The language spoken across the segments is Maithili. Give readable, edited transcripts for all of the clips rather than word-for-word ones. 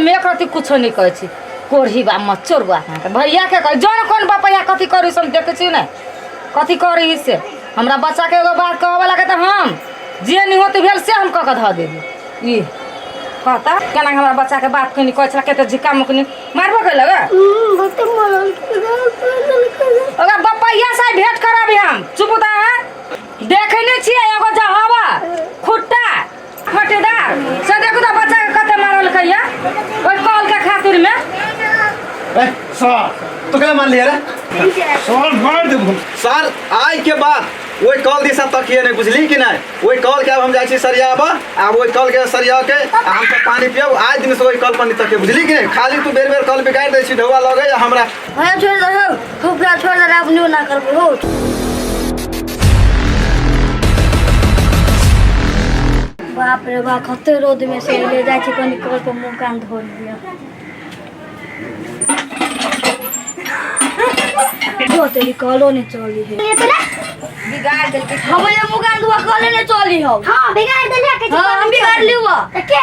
हम एक रत्ती कुछो नहि कहै छी। कोढ़ी बा मच्चोर बा भैया के कह जौन कोन बपैया कथी करी से हम देखै छी ने कथी करी से। हमरा बच्चा के एगो बात कहबे लगे तऽ हम जे नहीं होते भेल से हम कऽ के धऽ देबै। ई कहता केना हमरा बच्चा के बात कनी कहै छला कते झिक्का मुकनी मारबो कैलक ओकरा बपैया से भेंट करब हम। चुप तऽ अहाँ देखै नहि छियै एगो जहवा खुट्टा फटेदार से देखू तऽ बच्चा के कते मारलकै या ओहि कॉल के खातिर में। ए सर तो केना मार लिया रे? सर मार देबो। सर आइ के बाद ओहि कल दिशा तकिए नहीं, बुझली कि नहीं? ओहि कल के अब हम जाइ छी सरियाबऽ, आब ओहि कल के सरिया के आ हम सब पानी पियब। आइ दिन से ओहि कल पर नहीं तकिए, बुझली कि नहीं? खाली तू बेर बेर कल बिगाड़ दै छी, ढौआ लगै या हमरा। भैया छोड़ दे हो, खूब छोड़ दे, अब न्यू ना करबो हो। बाप रे बाप, कते रौद में से ले जाइ छी, कनी कल पर मुँह कान धो लिअ। जो तेरी कलो नहीं चली है। बिगाड़ देलकै। हमरे मुँह कान धोआ कले नहीं चली हो। हाँ, बिगाड़ देलियै के। हाँ, हम बिगाड़ लियो। त के?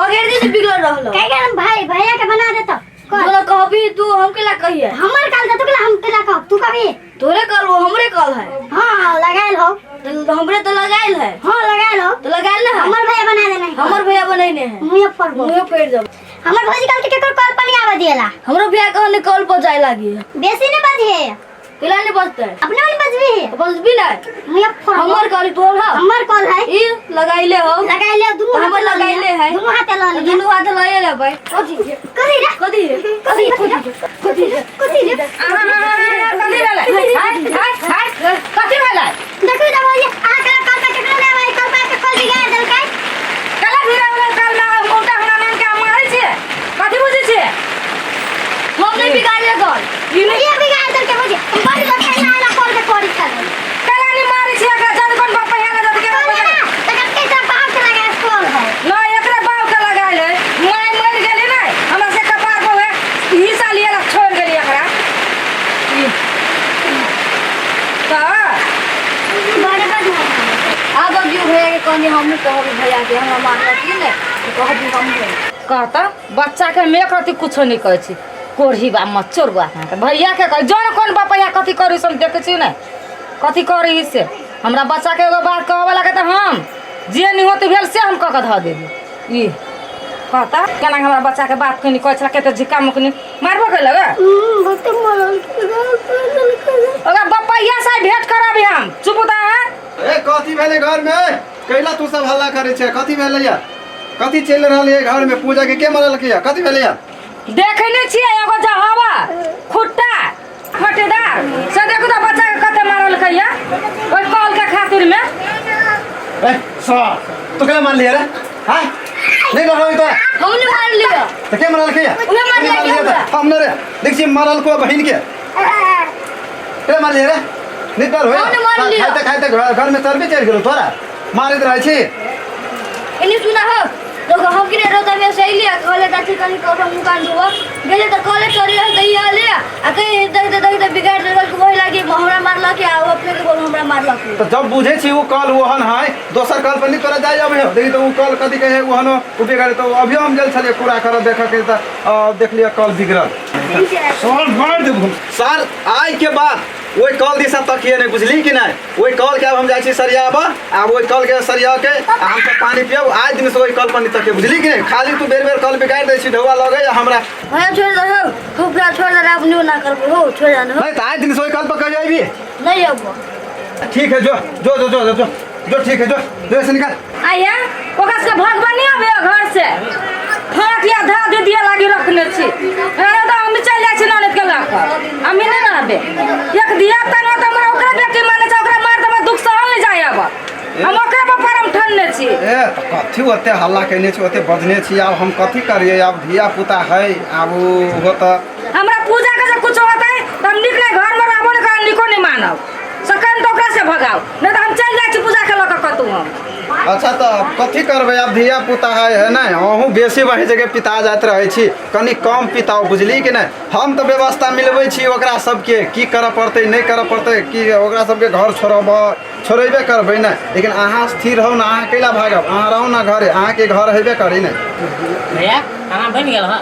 अगेर दिन बिगड़ रहलो। कह के भाई भैया के बना देतो। तोरा कहबी तू हम केला कहिए? हमर कल दे, तू केला हम केला कह? तू कभी? तोरे कल वो हमरे कल है। हाँ, लगायल हो। तो हमरे तो लगायल है। हाँ, लगायल हो। तो लगायल ना है। हमर भैया बना देने है। हमर भैया बनैने है। मुँह पर मुँह फेर दब। हमर भौजी कल के केकर कल पानी आवे दिएला? हमरो भैया कहने कल पर जाए लागी। बेसी नहीं बजे। केला नहीं बजते? अपने नहीं बजबी है। बजबी नहीं। मुँह फोड़। हमर कल तोर है। हमर कल है। ई लगाइले हो। लगाइले दुनू हमर हाथे लऽ लगाइले लिअ। है। दुनू हाथे लऽ लिअ। दुनू हाथे लऽ ले भाई। कथी? कथी रे? कथी? कथी? कथी? कथी रे? कथी भेलै? हाय हाय हाय, कथी भेलै? देखू तऽ भौजी, अहाँ के कल पर केकरो नहि आबै, कल पर के कल बिगाड़ देलकै। कला भिड़ा वाला कल में उल्टा हमरा नाम के मारै छियै? कथी बुझै छियै? हम नहीं बिगाड़ले कल। ई नहीं ये बिगाड़ देलकै भौजी। हम बड़ लोग खेलना आला कल के करी छलै। कला नहीं मारै छियै एकरा, जद कोन बाप पहिया जद के कल ना, तकर के सब बाहर से लगायल कल है। ना एकरा बाप के लगायल है। My मर गेली नै, हमरा से कपार पर है, हिस्सा लिए ला छोड़ गेली एकरा। ई। तऽ बड़ बदमाश। आब अगियो भैया के कहनी हमहूँ कहबी भैया के हमरा मारलक की नहि तऽ कहबी हमहूँ। कहता बच्चा के हम एक रत्ती कुछो नहीं कहै छी। कोढ़ी बा मच्चोर बा भैया के कह जौन कोन बपैया कथी करी से हम देखै छी ने कथी करी से। हमरा बच्चा के एगो बात कहबे लगे तऽ हम जे नहीं होते भेल से हम कऽ के धऽ देबै। ई कहता केना हमरा बच्चा के बात कनी कहै छला कते झिक्का मुकनी मारबो कैलक? ओकरा बपैया से भेंट करब हम। चुप तऽ अहाँ। ए कथी भेलै घर में? कैला तू सब हल्ला करै छै? कथी भेलै या? कथी चलि रहल है घर में? पूजा के के मारलकै या? कथी भेलै या? देखै नहि छियै एगो जहवा खुट्टा फटेदार से देखू तऽ बच्चा के कते मारलकै या ओहि कल के खातिर में। ए सर तो केना मार लिया रे? हां नहीं मारल तो। हम नहीं मार लिया। तो के मारलकै या? उहे मारलकै मारलिया हमरा। हम न रे देख छी मारल को बहिन के। के मार लिया रे? नहीं डर होय। हम नहीं मार लिया। खाइते खाइते घर में चर्बी चढ़ि गेलो तोरा। मारैत रहै छी। एनी सुना हो तो हम किने रोता में सही लिया कहले चाची कनी कपड़ा मुँह कान धोवा गेले तो कहले चोरी रह दही आले आ कहीं देख देख देख बिगाड़ देलक वही लागी हमरा मारलक आ अपने के बोल हमरा मारलक। तो जब बुझे छी वो कल ओहन है दोसर कल पर नहीं तोरा जाय अभी देखी तो वो कल कथी कहे ओहन ओ बिगाड़े तो अभी हम गेल छलियै पूरा कर देख के त देख लिअ कल बिगड़ल। सर मार देबो। सर आइ के बाद ओहि कल दिशा तकिए नहीं, बुझली कि नहीं? ओहि कल के अब हम जाइ छी सरियाबऽ, आब ओहि कल के सरिया के आ हम सब पानी पियब। आइ दिन से ओहि कल पर नहीं तकिए, बुझली कि नहीं? खाली तू बेर बेर कल बिगाड़ दै छी, ढौआ लगै या हमरा। भैया छोड़ दे हो, खूब छोड़ दे, अब न्यू ना करबो हो, छोड़ दे हो। नहीं त आइ दिन से ओहि कल पर कहियो अइबी? नहीं अबो। ठीक है, जो जो जो जो जो जो ठीक है, जो जो ऐसे निकाल। आया ओकरा से भगवानी आबे घर से फाट या धा दे दिया लागी रखने छी। अरे तो हम चल जाइ छी ननद के लऽ कऽ, हम नहि रहबे। एक दिया त न त हमरा ओकरा बेटी माने छै, ओकरा मार त हमरा दुख सहल नहि जाय अब। हम ओकरा पर परम ठनने छी। ए त कथी ओते हल्ला केने छी, ओते बजने छी, आब हम कथी करियै? आब धिया पुता है, आब ओ त हमरा पूजा के जे कुछ होतै त हम नीक नहि घर में रहबो नहि करब, नीको नहि मानब। सकन त ओकरा से भगाओ, नहीं त हम चल जाइ छी पूजा के लऽ कऽ कतौ हम। अच्छा त कथी करबै आब धिया पुता है, है नहि? अहूँ बेसी वही जगह पिता जाइत रहै छी, कनि कम पिताओ, बुझली कि नहि? हम तऽ व्यवस्था मिलबै छी ओकरा सबके, की करऽ पड़तै नहि करऽ पड़तै, की ओकरा सबके घर छोड़ेबे करबै नहि, लेकिन अहाँ स्थिर रहू ने, अहाँ कैला भागब? अहाँ रहू ने घरे, अहाँके घर हेबे करी ने। भैया खाना बनि गेल हँ।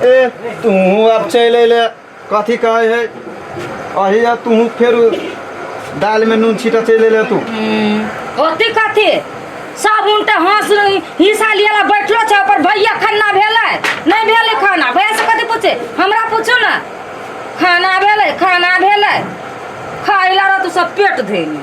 ए तू आब चलि अयले, कथी कहै है अही आ तू फेर दालिमे नून छीटा चलि अयले तू। ओते कथी सब उनटे हंस हिस्सा लिये ला बैठलो छै पर भैया खाना भेलै नहीं भेलै खाना, भैया से कथी पूछे, हमरा पूछू ना खाना भेलै, खाना भेलै, खाइला रह तू सब पेट धोइने।